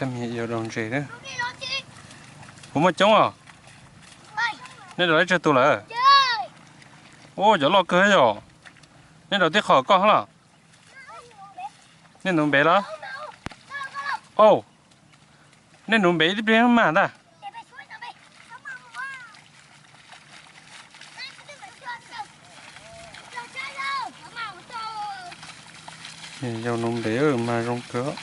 Cov me nyuam yaus daus ntses na. Puas muaj coob os? Nej daus tau tsawg tus lawm? Ua cov loj kawg yom. Nej daus tib qho koj los? Nej nuv npev los? Au, nej nuv npev ib pliag mag ntag. Yog nuv npev mas zoo kawg.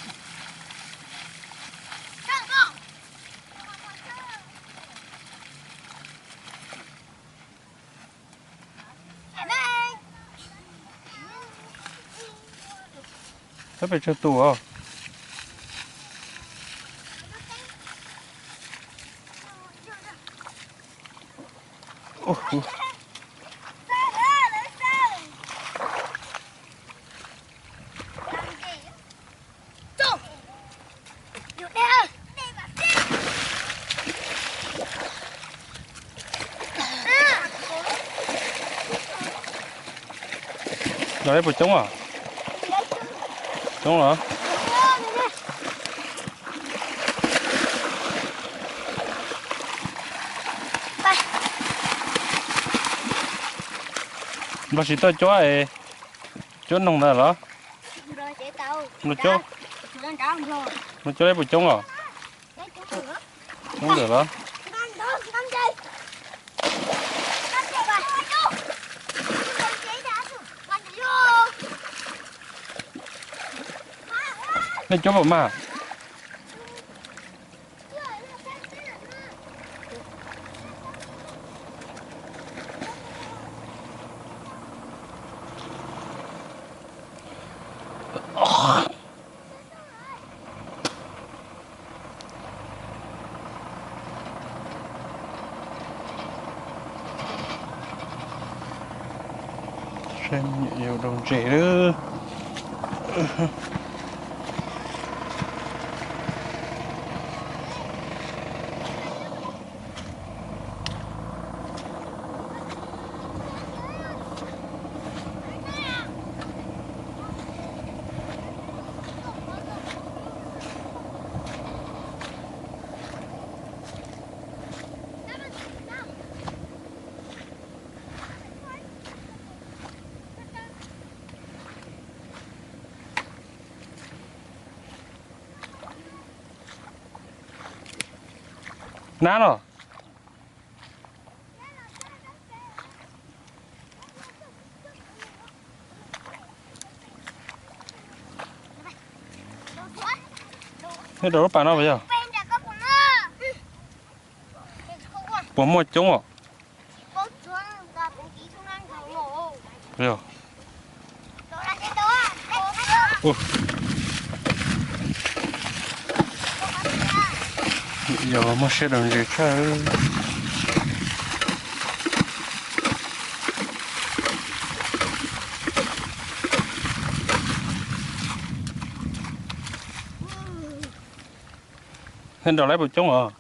Tab pem tsawg tus os? Los, puas coob os? Coob los? Npog tsis tau cuab es, cuab noog ntawd los? Npog cuab li puas coob os? Coob ntawm los? Nej cuab puas mag? Saib me nyuam yaus daus ntses lawm. Nab los? Nej rau lub pas no puas yog? Puas muaj coob os? Yog muaj siab daus ntses tshaj. Nej nrog lawv puas coob os?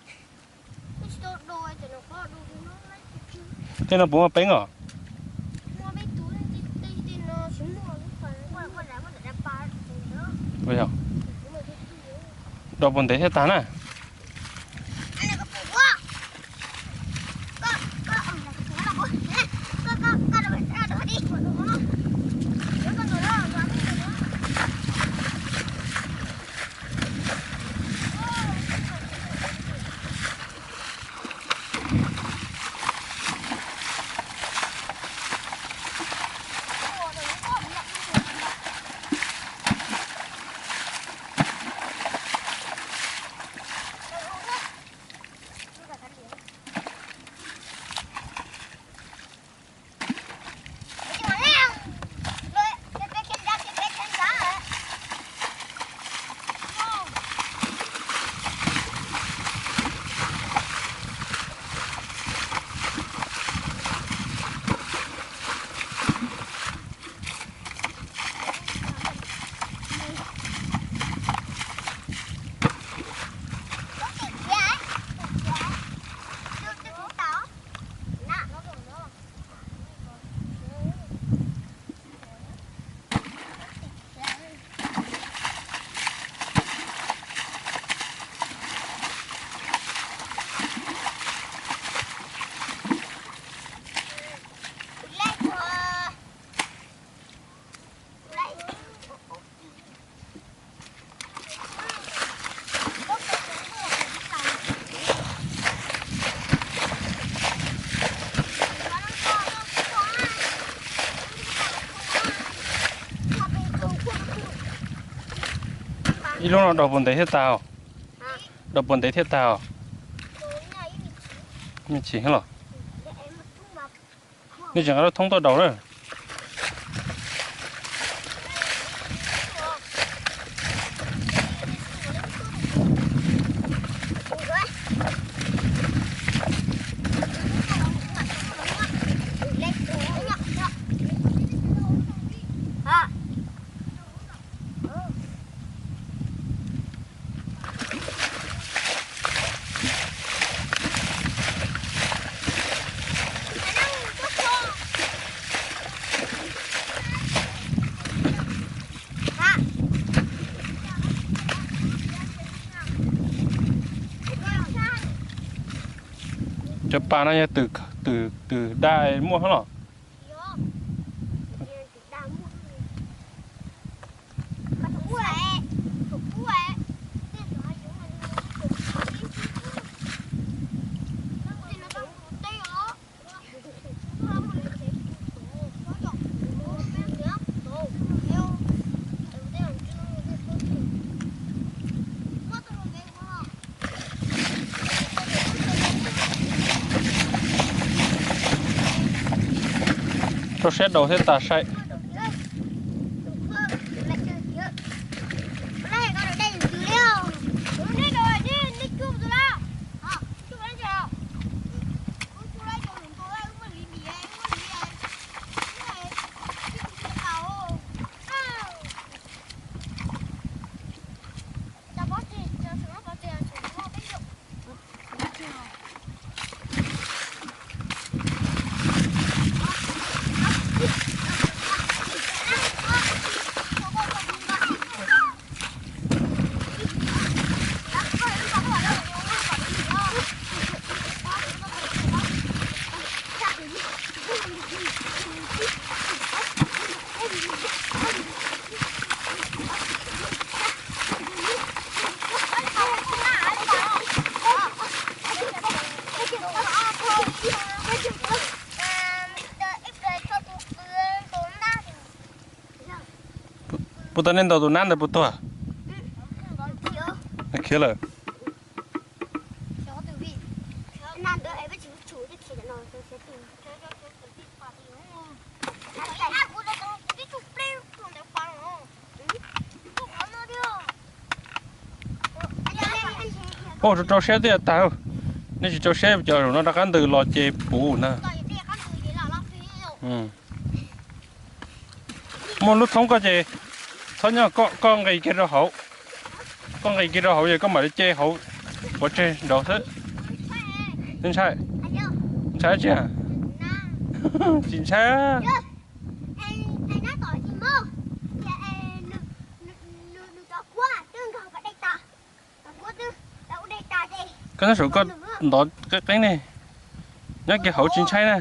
Tej no puas muaj peeb os? Ua yog, do puas ntev thiaj tag na? Ib lub no daus puas ntev thiaj tag? Daus puas ntev thiaj tag? Me ntsis los. Nej tsis nqa lub thoob tuaj daus na. Cov pas no yog twm daj muaj hab los? Rau siab daus thiaj tas sai. Puas tau nej ntaus tus nab ntawd puas tuag? Khiav lawm. Ua rau rau siab twb yuav tag. Nej tsis rau siab cov zaum no rov qab ntws los ces puv na. Muaj lub thoob koj ces txhob nyob, koj nqis kiag rau hauv. Koj nqis kiag rau hauv ces koj mam li ce hauv pov tseg nraud xwb. Ntshai, ntshai tsi? Tsis ntshai. Koj nyob saum koj ntov qeeb qeeb ne. Nyob kiag hauv tsis ntshai na.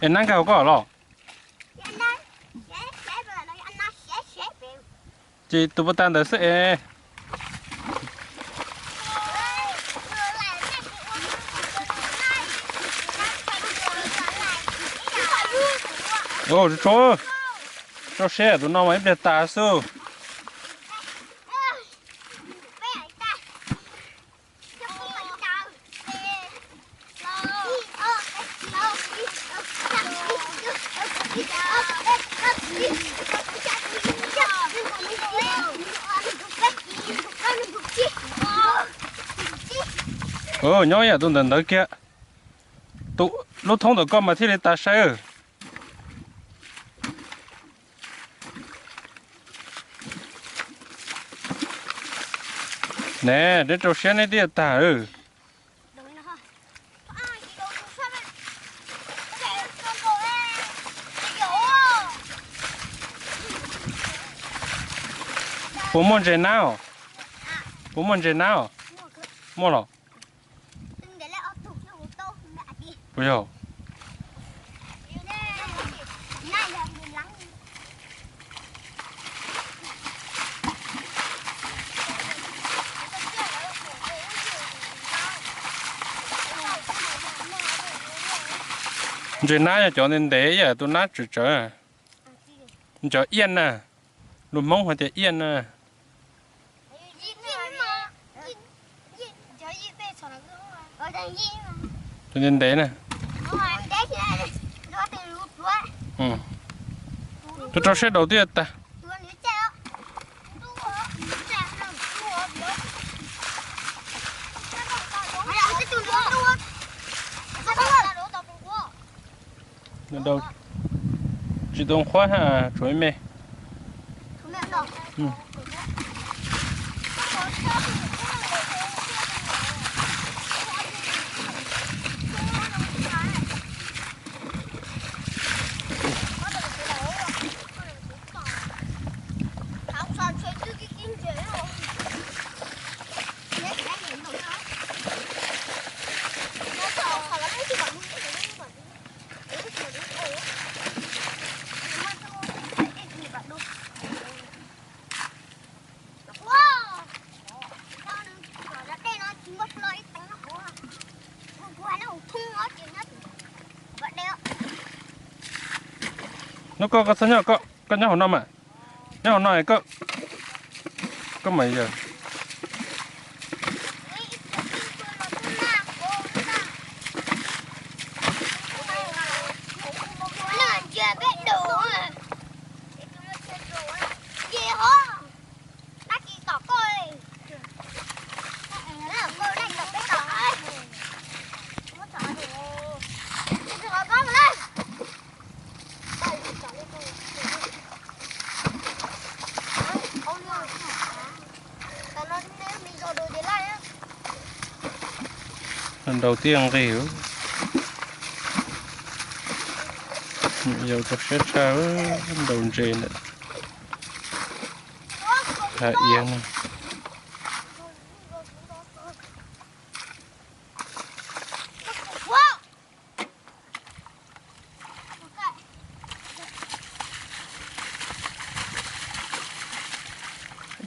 Es nab nkag hauv koj los? Ces tus puas tag ntawd xwb es. Rau siab tus no mas ib pliag tas xwb. Nyob yam tus ntawm ntawd kiag. Tus lub thoob ntawm koj mas thiaj li tas saib. Ne, neb rau siab neb twb yuav tag. Puas muaj ntses nab os? Puas muaj ntses nab os? Muaj los? Puas yog? Ntses nab yog cov ntev ntev ib yam tus nab tsawv tsawv. Cov iaj na, lus Hmoob hais tias iaj na. Tus ntev ntev na. Rau rau siab daus twb tag. Daus tsis tau nqhuab, tshuav ib me. Hnub koj, koj txhob nyob, koj nyob hauv no mas. Nyob hauv no koj, koj mas yog. Daus tiaj nqig, yau rau siab tshaj, daus ntses ntawm hav iav no.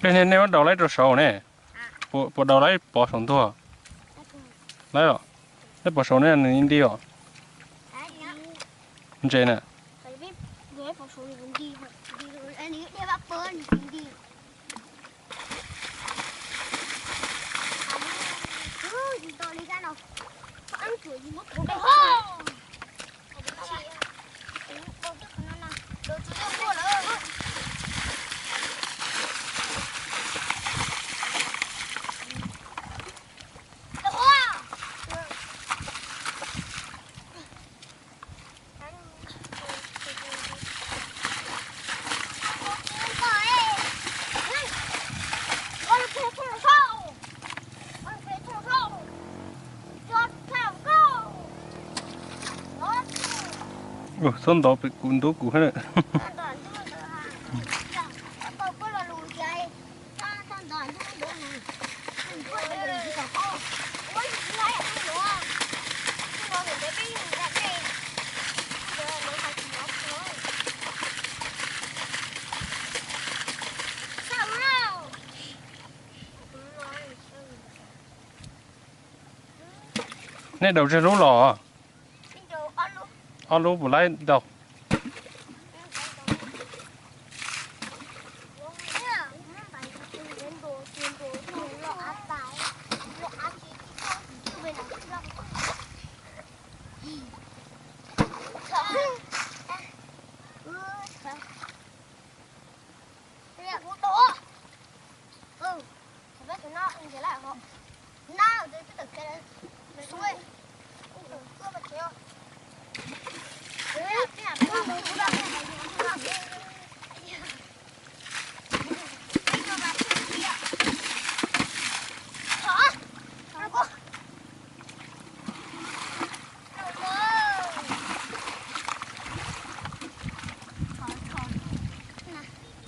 Peb, nej muab daus laib rau saud ne. Puas daus laib pov saum ntuag? Laib os. Laib pov saud ne nws nti os. Ntses na. Txhob ntov pem kuv, ntub kuv thiab. Nej daus tsawg lub los? Ob lub puas laib daus?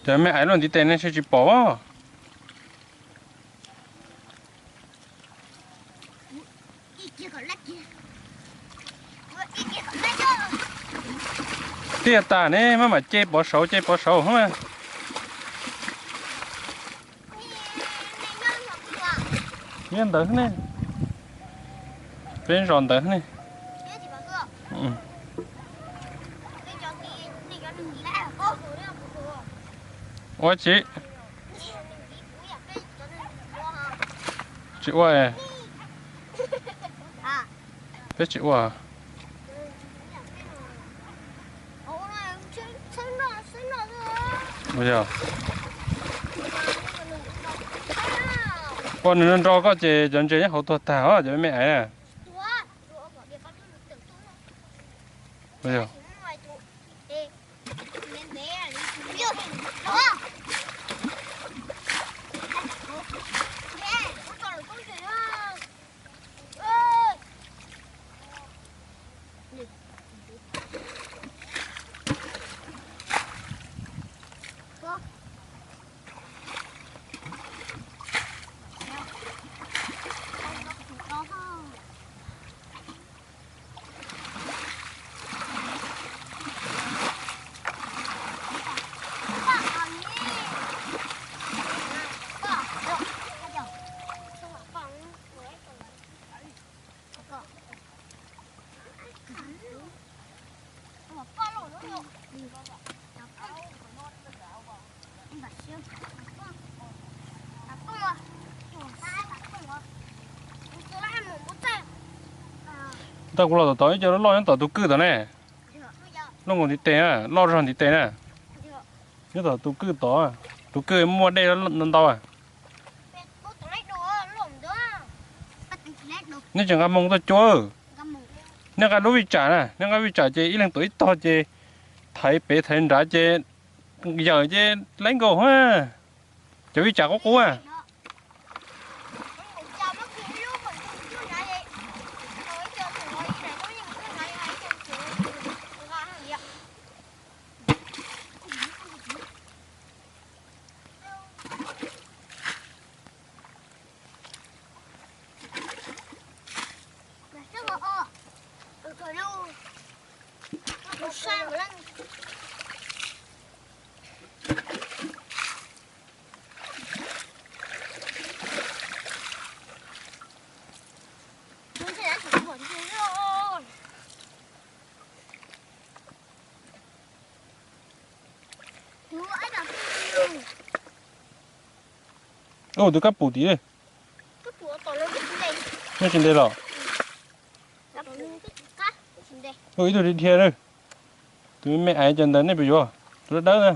Cov me aiv luaj ntiv tes nej saib tsis pom. Tiaj tas ne, maj mam ce pov saud, ce pov saud. Nyob ntawd ne, peb zos ntawd ne. Ua tsis, tsis ua. Peb tsis ua. Yog. Ua nws nrog koj ces cov ntses nyob hauv tuag tag os cov me me aiv na. Yog. Tau kuv los tom tod ib co loj nyob tom tus kwj tod ne. Loj nkaus ntiv tes na, loj zog ntiv tes na. Nyob tom tus kwj tod, tus kwj muaj dej ntau ntau. Nej tsis nqa moo tuaj cuab. Nej nqa lub vij tsam na, nej nqa vij tsam ces ib leeg tuav ib tog ces thaiv pem thaiv nrad ces yawm ces laib nkaus. Cov vij tsam qub qub. Tus kab pum tim. Nej tsis ntes los? Ib tug dhia dhia. Tus me me aiv cov ntawd nej puas yuav? Tus dawb dawb na.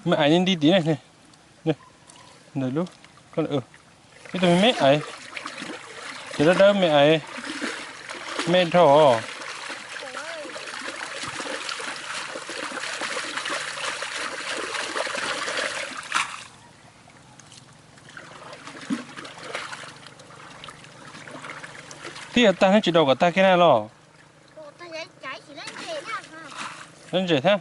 Me aiv nti nti tid ne. Ntawm lub, ib tug me me aiv, ces dawb dawb me aiv, me dhau. Twb yuav tag neb tsis daus kom tag kiag na los? Lab ntses thiab.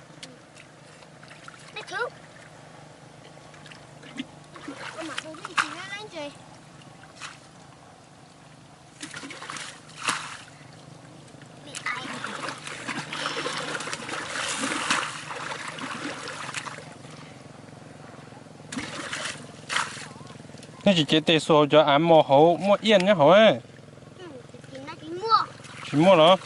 Nej tsis cev tes xuas cov av mos hauv muaj iaj nyob hauv. Tsis muaj los?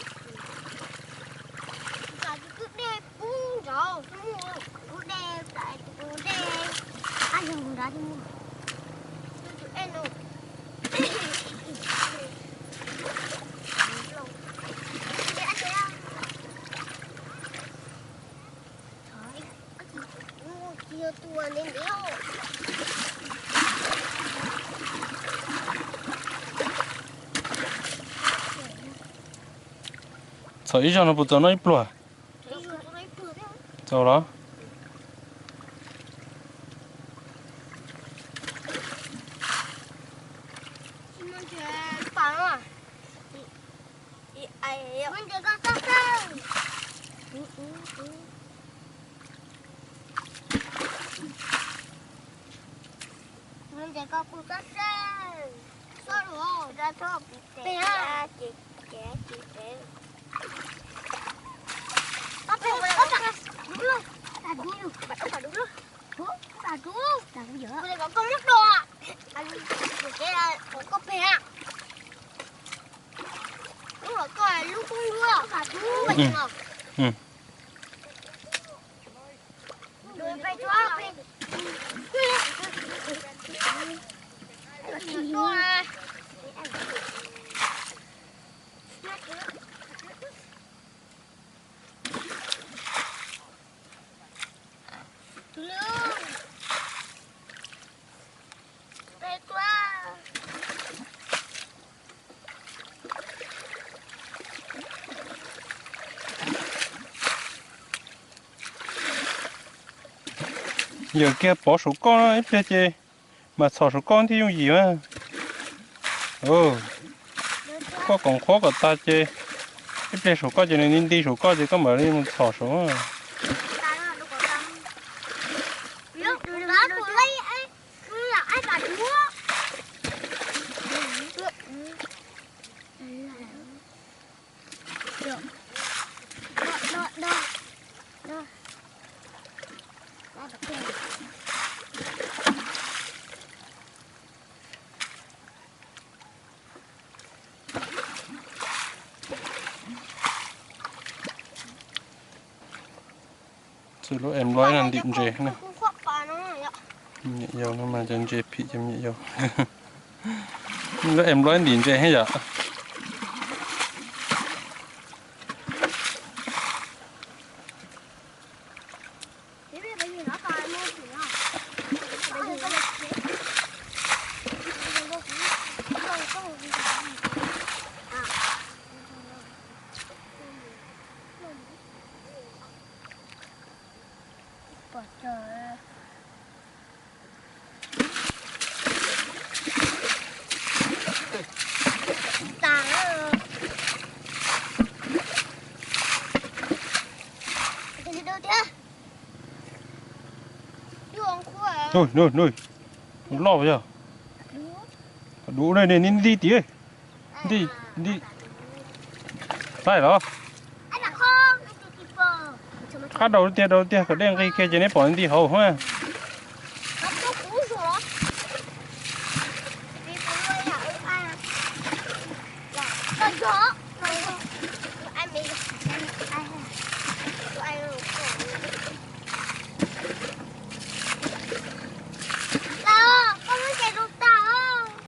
Txhom ib zaug no puas txaus noj ib pluag? Txaus los? Ntses koj kuj txob seb, txob lus, txob pem ces Yawm kiag pov saum koj ib pliag ces mam txhom saum koj thiaj yooj yim mas. Koj koom qhuav kom tag ces ib pliag saum koj ces nws nti nti saum koj ces koj mam li mus txhom saum. Txwm lub em loi no ntim ntses na. Nyuam yaus no mas cov ntses phim cov nyuam yaus. Lub em loi ntim ntses thiab yom. Ui, ui, ui, loj yog. Dub ne, nti nti tim. Nti, nti. Txaij los. Qab daus tiag, daus tiag, kom dej nqig kiag ces neb pom nti hauv na.